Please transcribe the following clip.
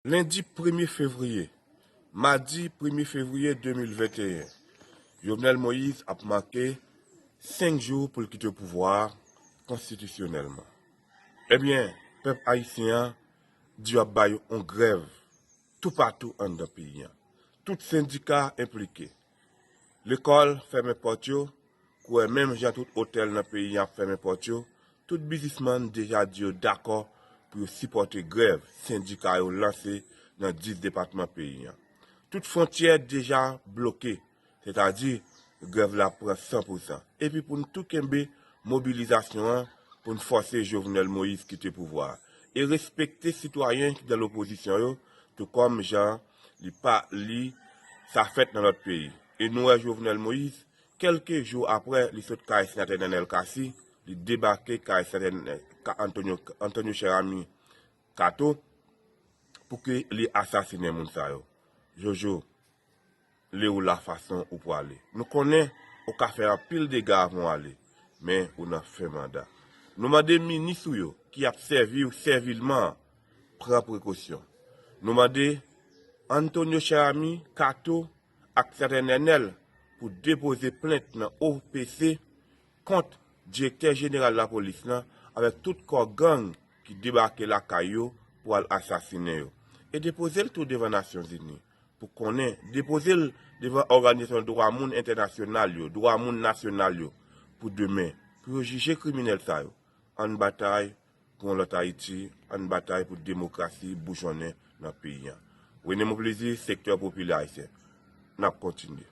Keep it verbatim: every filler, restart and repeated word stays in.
Lendi premye fevriye, madi premye fevriye de mil venteyen, Jovenel Moïse ap make senk jou pou l kite pouvwa a konstitisyonèlman. Ebyen, pèp ayisyen an di y ap bay yon grèv toupatou anndan peyi a. Tout sendika enplike. Lekòl fèmen pòt yo, kwè menm jan tout otèl nan peyi a ap fèmen pòt yo, tout biznismann deja di yo dakò pou yo sipòte grèv sendika yo lanse nan dis depatman peyi a. Tout fwontyè deja bloke, sètadi grèv la pran san pou san. Epi pou n tou kenbe mobilizasyon an pou n fòse Jovenel Moïse kite pouvwa a e respekte sitwayen ki nan lopozisyon yo, tou kòm jan li pa li sa fèt nan lòt peyi. E nou wè Jovenel Moïse, kèlke jou apre li sot kay senatè Nenel Cassy, li debake kay senatè Antonio, Antonio Cheramy Kato pou ke li asasinen moun sa yo. Jojo, li ou la fason ou pwale. Nou konnen ou ka fè anpil dega avan w ale, men ou nan fen manda. Nou mande minis ou yo ki ap sèvi w sèvilman an, pran prekosyon. Nou mande Antonio Cheramy Kato ak senatè Nenel pou depoze plent nan O P C kont direktè jeneral lapolis lan avèk tout kò gang ki debake lakay yo pou al asasinen yo. E depoze l tou devan Nasyonzini pou konnen, depoze l devan òganizasyon dwa moun entènasyonal yo, dwa moun nasyonal yo, pou demen, pou yo jije kriminèl sa yo. Ann batay pou yon lòt Ayiti, ann batay pou demokrasi boujonnen nan peyi a. René Monplaisir, sektè popilè ayisyen. N ap kontinye.